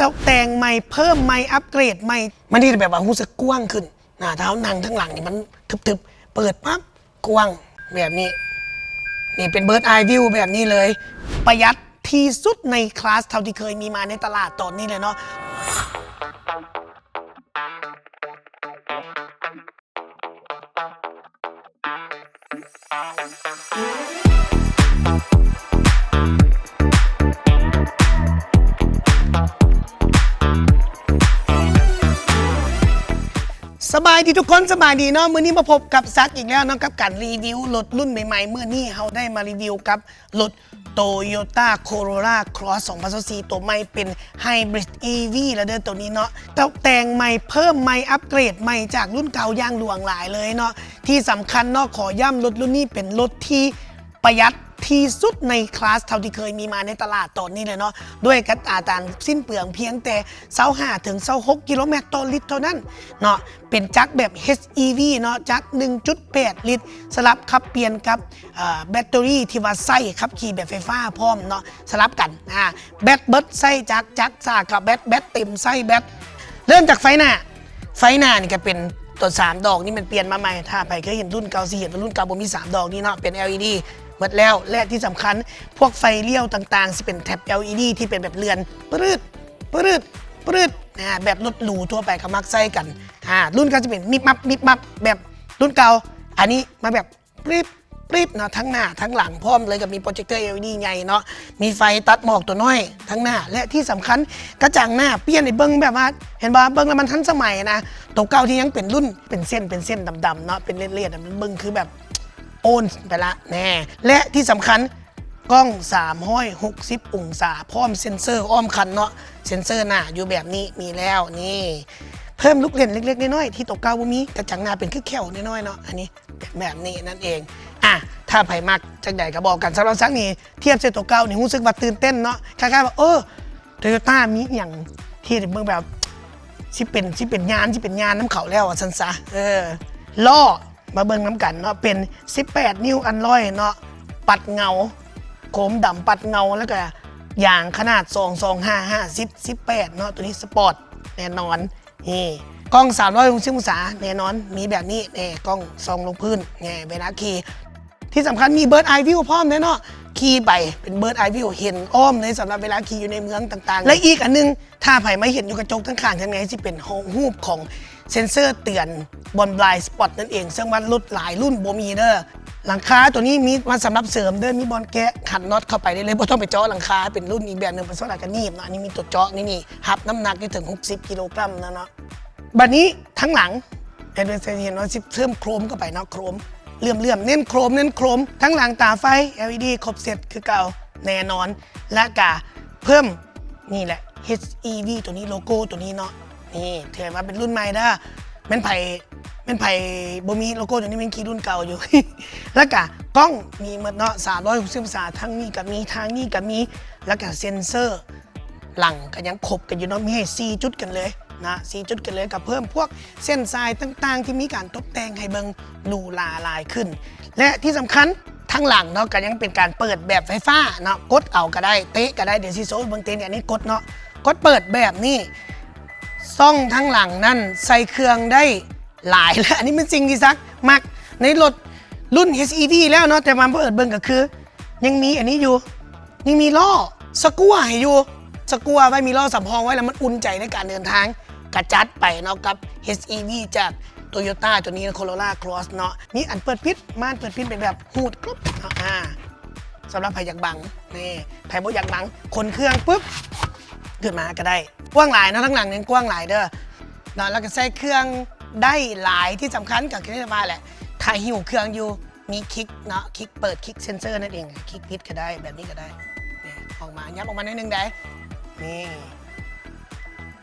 ຕົບແຕ່ງໃໝ່ ເພີ່ມໃໝ່ ອັບເກຣດໃໝ່ ມັນເຮັດໃຫ້ແບບວ່າຮູ້ສຶກກວ້າງຂຶ້ນນະ. ຖ້າເຮົານັ່ງທາງຫຼັງນີ້ ມັນທຶບໆ ເປີດປັບ ກວ້າງແບບນີ້. ນີ້ເປັນເບີດອາຍວິວແບບນີ້ເລີຍ ປະຢັດທີ່ສຸດໃນຄລາສເທົ່າທີ່ເຄີຍມີມາໃນຕະຫຼາດຕອນນີ້ເລີຍເນາະ. ສະບາຍດີທຸກຄົນ ສະບາຍດີເນາະ. ມື້ນີ້ມາພົບກັບສັກອີກແລ້ວເນາະ ກັບການຣີວິວລົດລຸ້ນໃໝ່ໆ. ມື້ນີ້ເຮົາໄດ້ມາຣີວິວກັບລົດ Toyota Corolla Cross ສອງພັນຊາວສີ່ ຕົວໃໝ່ ເປັນ Hybrid ອີ ວີ ແລ້ວເດີ ຕົວນີ້ເນາະ. ຕົບແຕ່ງໃໝ່ ເພີ່ມໃໝ່ ອັບເກຣດໃໝ່ຈາກລຸ້ນເກົ່າຢ່າງຫຼວງຫຼາຍເລີຍເນາະ. ທີ່ສຳຄັນເນາະ ຂໍຢ້ຳ ລົດລຸ້ນນີ້ເປັນລົດທີ່ປະຢັດທີ່ສຸດໃນຄລາສເທົ່າທີ່ເຄີຍມີມາໃນຕະຫຼາດຕອນນີ້ເລີຍເນາະ ດ້ວຍອັດຕາການສິ້ນເປືອງພຽງແຕ່ຊາວຫ້າເຖິງຊາວຫົກກິໂລແມັດຕໍ່ລິດເທົ່ານັ້ນເນາະ. ເປັນຈັກແບບ ເອັດ ອີ ວີ ເນາະ ຈັກ ໜຶ່ງຈຸດແປດລິດ ສຳລັບຂັບປ່ຽນກັບ ເອີ ແບັດເຕີຣີທີ່ວ່າໃຊ້ຂັບຂີ່ແບບໄຟຟ້າພ້ອມເນາະ ສະຫຼັບກັນ. ອາ ແບັດເບິດໃຊ້ຈັກ ຈັກສາກກັບແບັດ ແບັດເຕັມໃຊ້ແບັດ. ເລີ່ມຈາກໄຟໜ້າ ໄຟໜ້ານີ້ກະເປັນຕົວສາມດອກນີ້ ມັນປ່ຽນມາໃໝ່. ຖ້າໃຜເຄີຍເຫັນລຸ້ນເກົ່າຊິເຫັນວ່າລຸ້ນເກົ່າບໍ່ມີສາມດອກນີ້ເນາະ ເປັນ ແອລ ອີ ດີ ໝົດແລ້ວ. ແລະທີ່ສຳຄັນ ພວກໄຟລ້ຽວຕ່າງໆ ຊິເປັນແທັບ ແອລ ອີ ດີ ທີ່ເປັນແບບເລື່ອນ ປຶດ ປຶດ ປຶດ ອາ ແບບລົດຫຼູທົ່ວໄປເຂົາມັກໃຊ້ກັນ. ອາ ລຸ້ນເກົ່າຊິເປັນມິບມັບ ມິບມັບ ແບບລຸ້ນເກົ່າ. ອັນນີ້ມາແບບ ປຣິບ ປຣິບເນາະ ທັງໜ້າທັງຫຼັງພ້ອມເລີຍ ກັບມີໂປຣເຈັກເຕີ ແອລ ອີ ດີ ໃຫຍ່ເນາະ ມີໄຟຕັດໝອກຕົວນ້ອຍທັງໜ້າ ແລະທີ່ສຳຄັນກະຈັງໜ້າປ່ຽນໃຫ້ເບິ່ງແບບວ່າ ເຫັນບໍ່ ເບິ່ງແລ້ວມັນທັນສະໄໝນະ. ໂຕເກົ່າທີ່ຍັງເປັນລຸ້ນເປັນເສັ້ນ ເປັນເສັ້ນດຳໆເນາະ ເປັນເລດໆ ມັນເບິ່ງຄືແບບໂອນໄປລະແນ່. ແລະທີ່ສຳຄັນ ກ້ອງສາມຮ້ອຍຫົກສິບອົງສາ ພ້ອມເຊັນເຊີອ້ອມຄັນເນາະ ເຊັນເຊີໜ້າຢູ່ແບບນີ້ມີແລ້ວ. ນີ້ເພີ່ມລູກເຫຼັ້ນເລັກໆນ້ອຍໆ ທີ່ໂຕເກົ່າບໍ່ມີ ກະຈັງໜ້າເປັນຄືແຂ້ວນ້ອຍໆເນາະ ອັນນີ້ ແບບນີ້ນັ້ນເອງ. ອາ ຖ້າໃຜມັກຈັ່ງໃດກະບອກກັນ. ສຳລັບສັກນີ້ ທຽບໃສ່ໂຕເກົ່ານີ້ ຮູ້ສຶກວ່າຕື່ນເຕັ້ນເນາະ ຄ້າຍໆວ່າ ເອີ ໂຕໂຍຕ້າມີອີ່ຫຍັງທີ່ເບິ່ງແບບ ຊິເປັນ ຊິເປັນຍານ ຊິເປັນຍານນຳເຂົາແລ້ວວ່າຊັ້ນຊະ. ເອີ ລໍ້ ມາເບິ່ງນຳກັນເນາະ ເປັນສິບແປດນິ້ວອາລອຍເນາະ ປັດເງົາ ໂຄມດຳປັດເງົາ ແລ້ວກະຢາງຂະໜາດສອງ ສອງ ຫ້າ ຫ້າສິບ ສິບແປດເນາະ ໂຕນີ້ສະປອດແນ່ນອນ. ນີ້ ກ້ອງສາມຮ້ອຍຫົກສິບອົງສາແນ່ນອນ ມີແບບນີ້ແນ່ ກ້ອງສ່ອງລົງພື້ນແນ່ ເວລາຂີ່. ທີ່ສຳຄັນມີເບີດອາຍວິວພ້ອມເດ້ເນາະ ຂີ່ໄປເປັນເບີດອາຍວິວ ເຫັນອ້ອມເລີຍ ສຳລັບເວລາຂີ່ຢູ່ໃນເມືອງຕ່າງໆ. ແລະອີກອັນໜຶ່ງ ຖ້າໃຜມາເຫັນຢູ່ກະຈົກທາງຂ້າງທາງໃນ ຊິເປັນຮູບຂອງເຊັນເຊີເຕືອນບອນບລາຍສະປອດນັ້ນເອງ ເຊິ່ງວ່າລົດຫຼາຍລຸ້ນບໍ່ມີເດີ. ຫຼັງຄາໂຕນີ້ມີມາສຳລັບເສີມເດີ ມີບ່ອນແກະຂັນນັອດເຂົ້າໄປໄດ້ເລີຍ ບໍ່ຕ້ອງໄປເຈາະຫຼັງຄາ ເປັນລຸ້ນອີກແບບໜຶ່ງ ເປັນສ່ວນຫຼາຍກະໜີບເນາະ. ອັນນີ້ມີຕົວເຈາະ ນີ້ ນີ້ຮັບນ້ຳໜັກໄດ້ເຖິງຫົກສິບກິໂລກຣາມນະເນາະ. ບາດນີ້ທາງຫຼັງ ເຫັນ ເຫັນວ່າຊິເພີ່ມໂຄຣມເຂົ້າໄປເນາະ ໂຄຣມເຫຼື້ອມໆ ເນັ້ນໂຄຣມ ເນັ້ນໂຄຣມ. ທາງຫຼັງຕາໄຟ ແອລ ອີ ດີ ຄົບເຊັດຄືເກົ່າແນ່ນອນ ແລະກະເພີ່ມ ນີ້ແຫຼະ ເອັດ ອີ ວີ ໂຕນີ້ ໂລໂກ້ໂຕນີ້ເນາະ. ນີ້ຖືວ່າເປັນລຸ້ນໃໝ່ເດີ ແມ່ນໃຜ ແມ່ນໃຜບໍ່ມີໂລໂກ້ໂຕນີ້ ແມ່ນຂີ່ລຸ້ນເກົ່າຢູ່. ແລ້ວກະກ້ອງມີໝົດເນາະ ສາມຮ້ອຍຫົກສິບອົງສາ ທາງນີ້ກະມີ ທາງນີ້ກະມີ. ແລ້ວກະເຊັນເຊີຫຼັງກະຍັງຄົບກັນຢູ່ເນາະ ມີໃຫ້ສີ່ຈຸດກັນເລີຍນະ ສີ່ຈຸດກັນເລີຍ. ກະເພີ່ມພວກເສັ້ນສາຍຕ່າງໆ ທີ່ມີການຕົບແຕ່ງໃຫ້ເບິ່ງຫຼູຫຼາຫຼາຍຂຶ້ນ. ແລະທີ່ສຳຄັນ ທາງຫຼັງເນາະ ກະຍັງເປັນການເປີດແບບໄຟຟ້າເນາະ ກົດເອົາກະໄດ້ ເຕະກະໄດ້. ດຽວຊິໂຊເບິ່ງເຕະນີ້ ອັນນີ້ກົດເນາະ ກົດເປີດແບບນີ້ ຊ່ອງທາງຫຼັງນັ້ນໃສ່ເຄື່ອງໄດ້ຫຼາຍ ແລະອັນນີ້ເປັນສິ່ງທີ່ສັກມັກໃນລົດລຸ້ນ ເອັດ ອີ ວີ ແລ້ວເນາະ. ແຕ່ມາເປີດເບິ່ງກະຄືຍັງມີອັນນີ້ຢູ່ ຍັງມີລໍ້ສະກົວໃຫ້ຢູ່ ສະກົວໄວ້ ມີລໍ້ສຳຮອງໄວ້ ແລ້ວມັນອຸ່ນໃຈໃນການເດີນທາງ. ກະຈັດໄປເນາະ ກັບ ເອັດ ອີ ວີ ຈາກ ໂຕໂຍຕ້າ ໂຕນີ້ ໂຄໂຣລາ ຄຣອສ ເນາະ. ມີອັນເປີດປິດ ມ່ານເປີດປິດເປັນແບບຫູດ ກຣຶບເນາະ ອາ ສຳລັບໃຜຢາກບັງ ນີ້ ໃຜບໍ່ຢາກບັງ ຂົນເຄື່ອງປຶບ ຂຶ້ນມາກະໄດ້. ກວ້າງຫຼາຍເນາະ ທາງຫຼັງຍັງກວ້າງຫຼາຍເດີເນາະ ແລ້ວກະໃສ່ເຄື່ອງໄດ້ຫຼາຍ. ທີ່ສຳຄັນກະຄືວ່າແຫຼະ ຖ້າຫິ້ວເຄື່ອງຢູ່ ມີຄລິກເນາະ ຄລິກເປີດ ຄລິກເຊັນເຊີນັ້ນເອງ ຄລິກຜິດກະໄດ້ ແບບນີ້ກະໄດ້. ນີ້ ອອກມາ ຫຍັບອອກມາໜ້ອຍໜຶ່ງໄດ້ ນີ້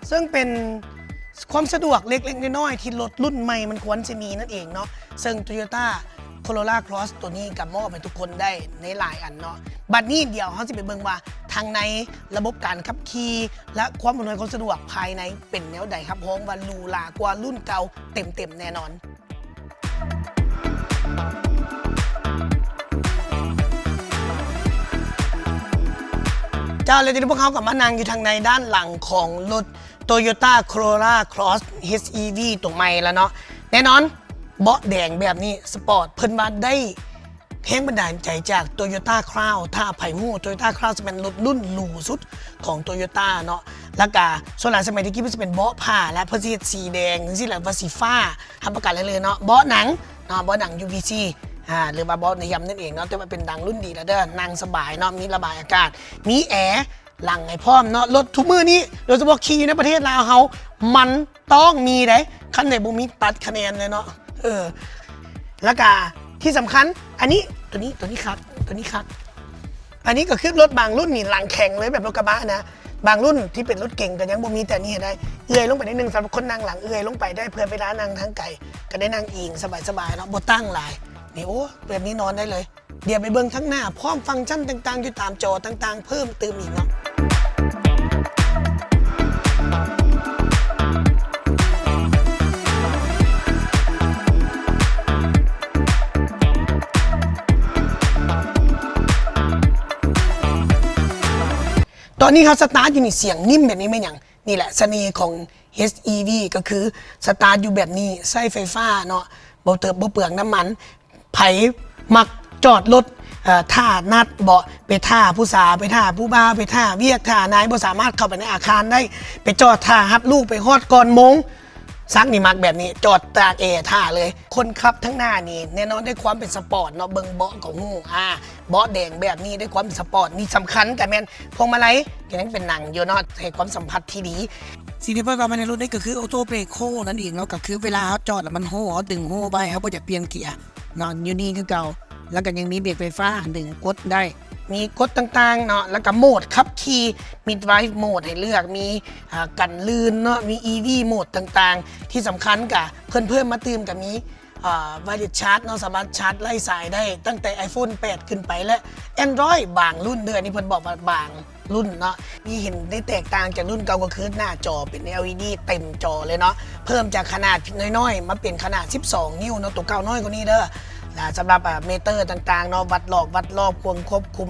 ເຊິ່ງເປັນຄວາມສະດວກເລັກໆນ້ອຍໆ ທີ່ລົດລຸ້ນໃໝ່ມັນຄວນຊິມີນັ້ນເອງເນາະ. ເຊິ່ງ ໂຕໂຍຕ້າ ໂຄໂຣລາ ຄຣອສ ໂຕນີ້ກະມອບໃຫ້ທຸກຄົນໄດ້ໃນຫຼາຍອັນເນາະ. ບາດນີ້ດຽວເຮົາຊິໄປເບິ່ງວ່າທາງໃນ ລະບົບການຂັບຂີ່ ແລະຄວາມອຳນວຍຄວາມສະດວກພາຍໃນເປັນແນວໃດ ຮັບຮອງວ່າຫຼູຫຼາກວ່າລຸ້ນເກົ່າເຕັມໆແນ່ນອນ. ເຈົ້າ ແລ້ວທີນີ້ພວກເຮົາກໍມານັ່ງຢູ່ທາງໃນດ້ານຫຼັງຂອງລົດ Toyota Corolla Cross ເອັດ ອີ ວີ ຕົວໃໝ່ແລ້ວເນາະ. ແນ່ນອນ ເບາະແດງແບບນີ້ ສະປອດ ເພິ່ນວ່າໄດ້ແຮງບັນດານໃຈຈາກ Toyota Crown. ຖ້າໃຜຮູ້ Toyota Crown ຈະແມ່ນລົດລຸ້ນຫຼູສຸດຂອງ Toyota ເນາະ. ແລ້ວກະສ່ວນຫຼາຍສະໄໝແຕ່ກີ້ເພິ່ນຈະເປັນເບາະຜ້າ ແລະ ເພິ່ນຊິເຮັດສີແດງຈັ່ງຊີ້ແຫຼະ ວ່າສີຟ້າ ຮັບປະກັນໄດ້ເລີຍເນາະ. ເບາະໜັງເນາະ ເບາະໜັງ ຢູ ພີ ຊີ ອາ ຫຼືວ່າເບາະນະຢຳນັ້ນເອງເນາະ. ແຕ່ວ່າເປັນໜັງລຸ້ນດີແລ້ວເດີ ນັ່ງສະບາຍເນາະ ມີລະບາຍອາກາດ ມີແອ ຫຼັງໃຫ້ພ້ອມເນາະ. ລົດທຸກມື້ນີ້ ໂດຍສະເພາະຂີ່ຢູ່ໃນປະເທດລາວເຮົາ ມັນຕ້ອງມີເດ້ ຄັນໃດບໍ່ມີຕັດຄະແນນເລີຍເນາະ. ເອີ ແລ້ວກະທີ່ສຳຄັນ ອັນນີ້ ໂຕນີ້ ໂຕນີ້ຄັກ ໂຕນີ້ຄັກ. ອັນນີ້ກໍຄືລົດບາງລຸ້ນນີ້ຫຼັງແຂງເລີຍ ແບບລົດກະບະນະ. ບາງລຸ້ນທີ່ເປັນລົດເກັງກໍຍັງບໍ່ມີ ແຕ່ອັນນີ້ເຮັດໄດ້ ເອື້ອຍລົງໄປໜ້ອຍໜຶ່ງ ສຳລັບຄົນນັ່ງຫຼັງ ເອື້ອຍລົງໄປໄດ້ ເພື່ອເວລານັ່ງທາງໄກກໍໄດ້ນັ່ງອີງສະບາຍໆເນາະ ບໍ່ຕັ້ງຫຼາຍ. ນີ້ ໂອ້ ແບບນີ້ນອນໄດ້ເລີຍ. ດຽວໄປເບິ່ງທາງໜ້າ ພ້ອມຟັງຊັນຕ່າງໆ ຢູ່ຕາມຈໍຕ່າງໆ ເພີ່ມຕື່ມອີກເນາະ. ຕອນນີ້ເຮົາສະຕາດຢູ່ນີ້ ສຽງນິ້ມແບບນີ້ແມ່ນຫຍັງ? ນີ້ແຫຼະສະເໜ່ຂອງ ເອັດ ອີ ວີ ກໍຄືສະຕາດຢູ່ແບບນີ້ ໃຊ້ໄຟຟ້າເນາະ ບໍ່ເຕີມ ບໍ່ເປືອງນ້ຳມັນ. ໃຜມັກຈອດລົດ ເອີ ຖ້ານັດເບາະ ໄປຖ້າຜູ້ສາວ ໄປຖ້າຜູ້ບ່າວ ໄປຖ້າວຽກ ຖ້ານາຍ ບໍ່ສາມາດເຂົ້າໄປໃນອາຄານໄດ້ ໄປຈອດຖ້າຮັບລູກ ໄປຮອດກ່ອນໂມງ. ສັກນີ້ມັກແບບນີ້ ຈອດຕາກແອຖ້າເລີຍ. ຄົນຂັບທາງໜ້ານີ້ ແນ່ນອນ ດ້ວຍຄວາມເປັນສະປອດເນາະ ເບິ່ງເບາະກໍຮູ້ ອາ ເບາະແດງແບບນີ້ ດ້ວຍຄວາມເປັນສະປອດ. ນີ້ສຳຄັນກໍແມ່ນພວງມາໄລ ກໍຍັງເປັນໜັງຢູ່ເນາະ ໃຫ້ຄວາມສຳຜັດທີ່ດີ. ສິ່ງທີ່ເພິ່ນວ່າມາໃນລົດນີ້ກໍຄື Auto Brake Hold ນັ້ນເອງເນາະ ກໍຄືເວລາເຮົາຈອດແລ້ວມັນໂຮ ເຮົາດຶງໂຮໄວ້ ເຮົາບໍ່ຢາກປ່ຽນເກຍເນາະ ຢູ່ນີ້ຄືເກົ່າ. ແລ້ວກໍຍັງມີເບຣກໄຟຟ້າ ດຶງກົດໄດ້ ມີກົດຕ່າງໆເນາະ. ແລ້ວກໍໂໝດຂັບຂີ່ ມີ Drive Mode ໃຫ້ເລືອກ ມີ ອາ ກັນລື່ນເນາະ ມີ ອີ ວີ Mode ຕ່າງໆ. ທີ່ສຳຄັນກໍເພິ່ນເພີ່ມມາຕື່ມ ກໍມີ ອາ Wireless Charge ເນາະ ສາມາດຊາດໄລ່ສາຍໄດ້ ຕັ້ງແຕ່ iPhone ແປດ ຂຶ້ນໄປ ແລະ Android ບາງລຸ້ນເດີ. ອັນນີ້ເພິ່ນບອກວ່າບາງ ລຸ້ນເນາະ ມີເຫັນໄດ້ແຕກຕ່າງຈາກລຸ້ນເກົ່າ ກໍຄືໜ້າຈໍເປັນ ແອລ ອີ ດີ ເຕັມຈໍເລີຍເນາະ ເພີ່ມຈາກຂະໜາດນ້ອຍໆ ມາເປັນຂະໜາດສິບສອງນິ້ວເນາະ ໂຕເກົ່ານ້ອຍກວ່ານີ້ເດີ. ແລະ ສຳລັບ ອາ ເມເຕີຕ່າງໆເນາະ ວັດລອກວັດລອບ ພວງຄວບຄຸມ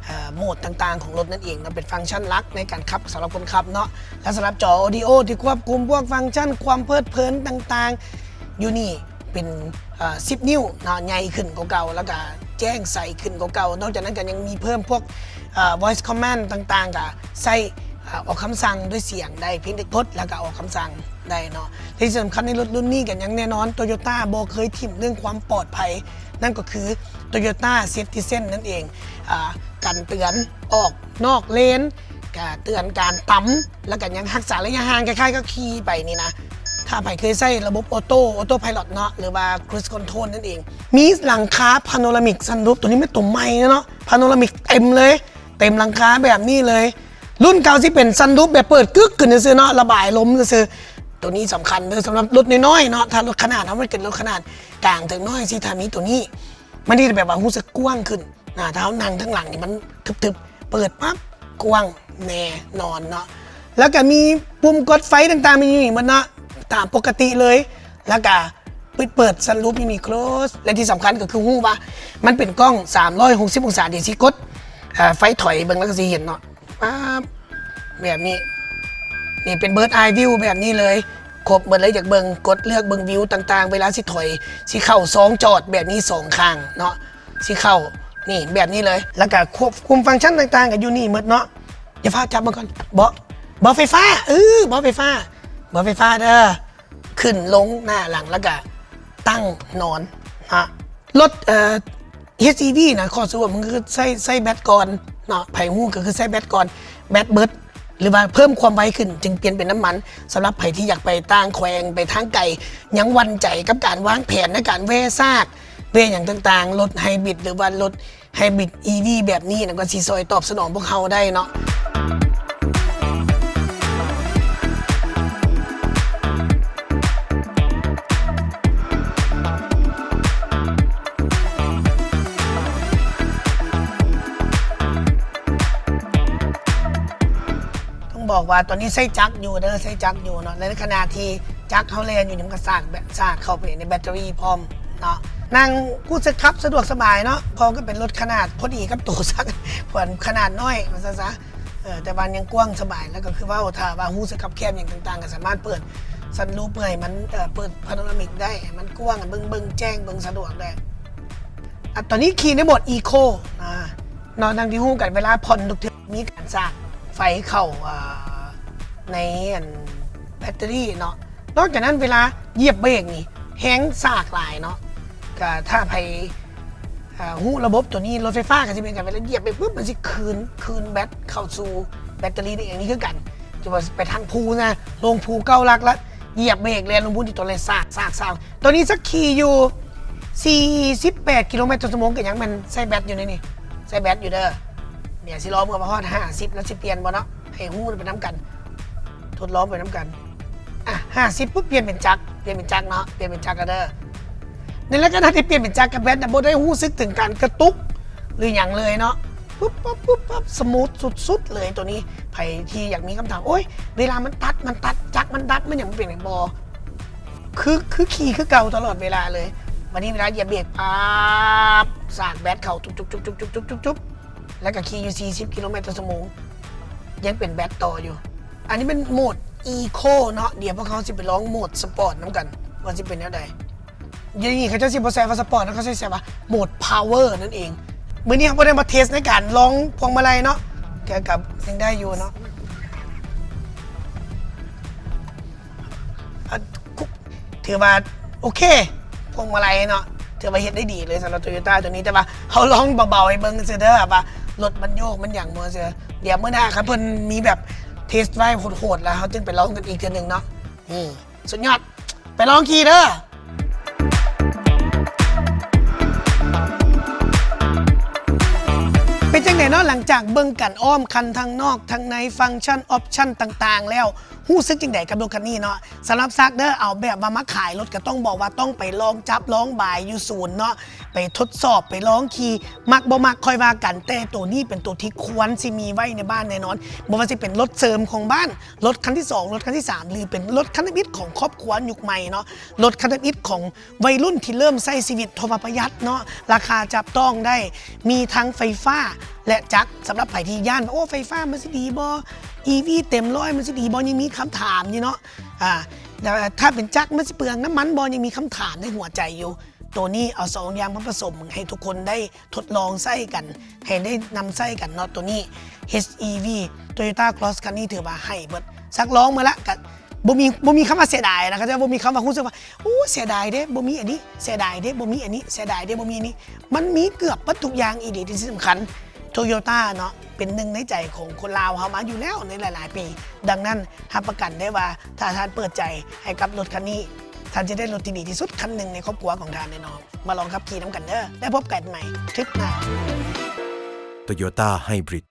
ເອີ ໂໝດຕ່າງໆຂອງລົດນັ້ນເອງເນາະ ເປັນຟັງຊັນຫຼັກໃນການຂັບສຳລັບຄົນຂັບເນາະ. ແລະ ສຳລັບຈໍ Audio ທີ່ຄວບຄຸມພວກຟັງຊັນຄວາມເພີດເພີນຕ່າງໆ ຢູ່ນີ້ ເປັນ ເອີ ສິບນິ້ວເນາະ ໃຫຍ່ຂຶ້ນກວ່າເກົ່າ ແລ້ວກະແຈ້ງໃສຂຶ້ນກວ່າເກົ່າ. ນອກຈາກນັ້ນກໍຍັງມີເພີ່ມພວກ ເອີ Voice Command ຕ່າງໆ ກະໃຊ້ ເອີ ອອກຄຳສັ່ງດ້ວຍສຽງໄດ້ ພຽງແຕ່ກົດແລ້ວກະອອກຄຳສັ່ງໄດ້ເນາະ. ແລະ ທີ່ສຳຄັນໃນລົດລຸ້ນນີ້ກໍຍັງແນ່ນອນ Toyota ບໍ່ເຄີຍຖິ້ມເລື່ອງຄວາມປອດໄພ ນັ້ນກໍຄື Toyota Safety Sense ນັ້ນເອງ ອາ ກັນເຕືອນອອກນອກເລນ ກະເຕືອນການຕຳ ແລ້ວກະຍັງຮັກສາໄລຍະຫ່າງ ຄ້າຍໆກັບຂີ່ໄປນີ້ນະ. ຖ້າໃຜເຄີຍໃຊ້ລະບົບ Auto Autopilot ເນາະ ຫຼືວ່າ Cruise Control ນັ້ນເອງ ມີຫຼັງຄາ Panoramic Sunroof ໂຕນີ້ແມ່ນໂຕໃໝ່ເນາະ Panoramic ເຕັມເລີຍ ເຕັມຫຼັງຄາແບບນີ້ເລີຍ. ລຸ້ນເກົ່າຊິເປັນ Sunroof ແບບເປີດກຶກຂຶ້ນຊື່ໆເນາະ ລະບາຍລົມຊື່ໆ. ໂຕນີ້ສຳຄັນເດີ ສຳລັບລົດນ້ອຍໆເນາະ ຖ້າລົດຂະໜາດເຮົາມັນເປັນລົດຂະໜາດກາງເຖິງນ້ອຍຊີ້ ຖ້າມີໂຕນີ້ ມັນເຮັດໃຫ້ແບບວ່າຮູ້ສຶກກວ້າງຂຶ້ນນະ. ຖ້າເຮົານັ່ງທາງຫຼັງນີ້ມັນທຶບໆ ເປີດປັບ ກວ້າງແນ່ນອນເນາະ. ແລ້ວກະມີປຸ່ມກົດໄຟຕ່າງໆ ມີຢູ່ນີ້ໝົດເນາະ ຕາມປົກກະຕິເລີຍ. ແລ້ວກະປິດເປີດ Sunroof ມີນີ້ Close ແລະ ທີ່ສຳຄັນກໍຄືຮູ້ວ່າມັນເປັນກ້ອງສາມຮ້ອຍຫົກສິບອົງສາ ເດ ຊິກົດ ເອີ ໄຟຖອຍເບິ່ງ ແລ້ວກໍຊິເຫັນເນາະ ປາບ ແບບນີ້ ນີ້ເປັນ Bird's Eye View ແບບນີ້ເລີຍ ຄົບໝົດເລີຍ. ຢາກເບິ່ງ ກົດເລືອກເບິ່ງວິວຕ່າງໆ ເວລາຊິຖອຍ ຊິເຂົ້າຊ່ອງຈອດແບບນີ້ສອງຂ້າງເນາະ ຊິເຂົ້ານີ້ແບບນີ້ເລີຍ. ແລ້ວກະຄວບຄຸມຟັງຊັນຕ່າງໆ ກໍຢູ່ນີ້ໝົດເນາະ. ຢ່າຟ້າວຈັບມັນກ່ອນ ເບາະ ເບາະໄຟຟ້າ ເອີ ເບາະໄຟຟ້າ ເບາະໄຟຟ້າເດີ. ຂຶ້ນລົງໜ້າຫຼັງ ແລ້ວກະຕັ້ງນອນເນາະ. ລົດ ເອີ ເອັດ ອີ ວີ ນະ ຂໍ້ສະຫຼຸບມັນຄືໃຊ້ ໃຊ້ແບັດກ່ອນເນາະ ໃຜຮູ້ກໍຄືໃຊ້ແບັດກ່ອນ ແບັດເບິດ ຫຼືວ່າເພີ່ມຄວາມໄວຂຶ້ນ ຈຶ່ງປ່ຽນເປັນນ້ຳມັນ. ສຳລັບໃຜທີ່ຢາກໄປຕ່າງແຂວງ ໄປທາງໄກ ຍັງຫວັ່ນໃຈກັບການວາງແຜນໃນການແວ່ຊາກ ແວ່ຫຍັງຕ່າງໆ ລົດໄຮບຣິດ ຫຼືວ່າລົດ ໄຮບຣິດ ອີ ວີ ແບບນີ້ນະ ກໍຊິຊ່ອຍຕອບສະໜອງພວກເຮົາໄດ້ເນາະ. ຕ້ອງບອກວ່າຕອນນີ້ໃຊ້ຈັກຢູ່ເດີ ໃຊ້ຈັກຢູ່ເນາະ. ໃນຂະນະທີ່ຈັກເຮົາແລ່ນຢູ່ນີ້ ມັນກໍສາກແບບ ສາກເຂົ້າໄປໃນແບັດເຕີຣີພ້ອມ ເນາະ. ນັ່ງຮູ້ສຶກຂັບສະດວກສະບາຍເນາະ ເພາະກໍເປັນລົດຂະໜາດພໍດີກັບໂຕສັກ ຂະໜາດນ້ອຍວ່າຊັ້ນຊະ. ເອີ ແຕ່ວ່າຍັງກວ້າງສະບາຍ ແລ້ວກໍຄືເວົ້າ ຖ້າວ່າຮູ້ສຶກຄັບແຄບຫຍັງຕ່າງໆ ກໍສາມາດເປີດ sunroof ເພື່ອໃຫ້ມັນ ເອີ ເປີດ panoramic ໄດ້ ໃຫ້ມັນກວ້າງ ເບິ່ງ ເບິ່ງແຈ້ງ ເບິ່ງສະດວກໄດ້. ອາ ຕອນນີ້ຂີ່ໃນໂໝດ Eco ອາ ເນາະ ດັ່ງທີ່ຮູ້ກັນ ເວລາຜ່ອນທຸກເທື່ອມີການສາກໄຟເຂົ້າ ອາ ໃນອັນແບັດເຕີຣີເນາະ. ນອກຈາກນັ້ນເວລາຢຽບເບຣກນີ້ແຮງສາກຫຼາຍເນາະ. ກະຖ້າໃຜ ອາ ຮູ້ລະບົບໂຕນີ້ ລົດໄຟຟ້າກະຊິເປັນກັນ ເວລາຢຽບເບຣກປຶບ ມັນຊິຄືນ ຄືນແບັດເຂົ້າສູ່ແບັດເຕີຣີນີ້ເອງ. ນີ້ຄືກັນ ຈະວ່າໄປທາງພູນະ ລົງພູເກົ້າຫຼັກລະ ຢຽບເບຣກແລ່ນລົງພູນ ທີ່ໂຕແລງສາກ ສາກ ສາກ. ໂຕນີ້ສັກຂີ່ຢູ່ສີ່ສິບແປດກິໂລແມັດຕໍ່ຊົ່ວໂມງ ກໍຍັງແມ່ນໃສ່ແບັດຢູ່ໃນນີ້ ໃສ່ແບັດຢູ່ເດີ. ດຽວຊິລອງເບິ່ງວ່າຮອດຫ້າສິບແລ້ວຊິປ່ຽນບໍ່ເນາະ ໃຫ້ຮູ້ໄປນຳກັນ ທົດລອງໄປນຳກັນ. ອາ ຫ້າສິບປຸບ ປ່ຽນເປັນຈັກ ປ່ຽນເປັນຈັກເນາະ ປ່ຽນເປັນຈັກແລ້ວເດີ. ໃນລັກສະນະທີ່ປ່ຽນເປັນຈັກກັບແບັດນະ ບໍ່ໄດ້ຮູ້ສຶກເຖິງການກະຕຸກ ຫຼືຫຍັງເລີຍເນາະ ປຶບປັບ ປຶບປັບ ສະມູດສຸດໆເລີຍ. ໂຕນີ້ໃຜທີ່ຢາກມີຄຳຖາມ ໂອ້ຍ ເວລາມັນຕັດ ມັນຕັດ ຈັກມັນດັດ ມັນຫຍັງ ມັນເປັນຫຍັງບໍ່ ຄື ຄືຂີ່ຄືເກົ່າຕະຫຼອດເວລາເລີຍ. ບັດນີ້ເວລາຢຽບເບຣກ ປັບ ສາກແບັດເຂົ້າ ຈຸບໆໆໆ ແລ້ວກໍຂີ່ຢູ່ສີ່ສິບກິໂລແມັດຕໍ່ຊົ່ວໂມງ ຍັງເປັນແບັດຕໍ່ຢູ່. ອັນນີ້ແມ່ນໂໝດ Eco ເນາະ. ດຽວພວກເຮົາຊິໄປລອງໂໝດ Sport ນຳກັນ ວ່າຊິເປັນແນວໃດ. ດຽວນີ້ເຂົາເຈົ້າຊິບໍ່ໃສ່ວ່າ Sport ເນາະ ເຂົາຊິໃສ່ວ່າໂໝດ Power ນັ້ນເອງ. ມື້ນີ້ເຮົາບໍ່ໄດ້ມາເທສໃນການລອງພວງມາໄລເນາະ ແຕ່ກໍຍັງໄດ້ຢູ່ເນາະ. ອາ ຖືວ່າໂອເຄ ພວງມາໄລເນາະ ຖືວ່າເຮັດໄດ້ດີເລີຍສຳລັບ Toyota ໂຕນີ້. ແຕ່ວ່າເຮົາລອງເບົາໆໃຫ້ເບິ່ງຊື່ເດີ ວ່າລົດມັນໂຍກມັນຫຍັງບໍ່ຊື່. ດຽວມື້ໜ້າຄັນເພິ່ນມີແບບ test drive ໂຫດໆ ແລ້ວເຮົາຈຶ່ງໄປລອງກັນອີກເທື່ອໜຶ່ງເນາະ. ນີ້ ສຸດຍອດ ໄປລອງຂີ່ເດີ. ເປັນຈັ່ງໃດເນາະ ຫຼັງຈາກເບິ່ງກັນອ້ອມຄັນທັງນອກທັງໃນ ຟັງຊັນ ອອບຊັນຕ່າງໆແລ້ວ ຮູ້ສຶກຈັ່ງໃດກັບລົດຄັນນີ້ເນາະ? ສຳລັບຊັກເດີ ເອົາແບບວ່າມາຂາຍລົດ ກໍຕ້ອງບອກວ່າຕ້ອງໄປລອງຈັບລອງບາຍຢູ່ສູນເນາະ ໄປທົດສອບ ໄປລອງຂີ່ ມັກບໍ່ມັກຄ່ອຍວ່າກັນ ແຕ່ໂຕນີ້ເປັນໂຕທີ່ຄວນຊິມີໄວ້ໃນບ້ານແນ່ນອນ. ບໍ່ວ່າຊິເປັນລົດເສີມຂອງບ້ານ ລົດຄັນທີສອງ ລົດຄັນທີສາມ ຫຼືເປັນລົດຄັນທຳອິດຂອງຄອບຄົວຍຸກໃໝ່ເນາະ ລົດຄັນທຳອິດຂອງ ໄວລຸ້ນທີ່ເລີ່ມໃຊ້ຊີວິດ ເພາະວ່າປະຢັດເນາະ ລາຄາຈັບຕ້ອງໄດ້ ມີທັງໄຟຟ້າ ແລະ ຈັກ. ສຳລັບໃຜທີ່ຢ້ານວ່າ ໂອ້ ໄຟຟ້າມັນຊິດີບໍ່? ອີວີເຕັມຮ້ອຍມັນຊິດີບໍ່? ຍັງມີຄຳຖາມຢູ່ເນາະ. ອາ ແລ້ວຖ້າເປັນຈັກມັນຊິເປືອງນ້ຳມັນບໍ່? ຍັງມີຄຳຖາມໃນຫົວໃຈຢູ່. ໂຕນີ້ເອົາສອງຢ່າງມາປະສົມໃຫ້ທຸກຄົນໄດ້ ທົດລອງໃຊ້ກັນ ໃຫ້ໄດ້ນຳໃຊ້ກັນເນາະ. ໂຕນີ້ ເອັດ ອີ ວີ Toyota Cross ຄັນນີ້ຖືວ່າໃຫ້ເບິດ ຊັກລອງມາລະ ກະບໍ່ມີ ບໍ່ມີຄຳວ່າເສຍດາຍນະ. ເຂົາເຈົ້າບໍ່ມີຄຳວ່າຮູ້ສຶກວ່າ ໂອ້ ເສຍດາຍເດ້ ບໍ່ມີອັນນີ້ ເສຍດາຍເດ້ ບໍ່ມີອັນນີ້ ເສຍດາຍເດ້ ບໍ່ມີອັນນີ້. ມັນມີເກືອບເບິດທຸກຢ່າງອີ່ຫຼີ. ທີ່ສຳຄັນ Toyota ເນາະ ເປັນໜຶ່ງໃນໃຈຂອງຄົນລາວເຮົາມາຢູ່ແລ້ວໃນຫຼາຍໆປີ. ດັ່ງນັ້ນ ຮັບປະກັນໄດ້ວ່າ ຖ້າທ່ານເປີດໃຈໃຫ້ກັບລົດຄັນນີ້ ທ່ານຈະໄດ້ລົດທີ່ດີທີ່ສຸດຄັນໜຶ່ງໃນຄອບຄົວຂອງທ່ານແນ່ນອນ. ມາລອງຂັບຂີ່ນຳກັນເດີ ແລ້ວພົບກັນໃໝ່ຄລິບໜ້າ. Toyota Hybrid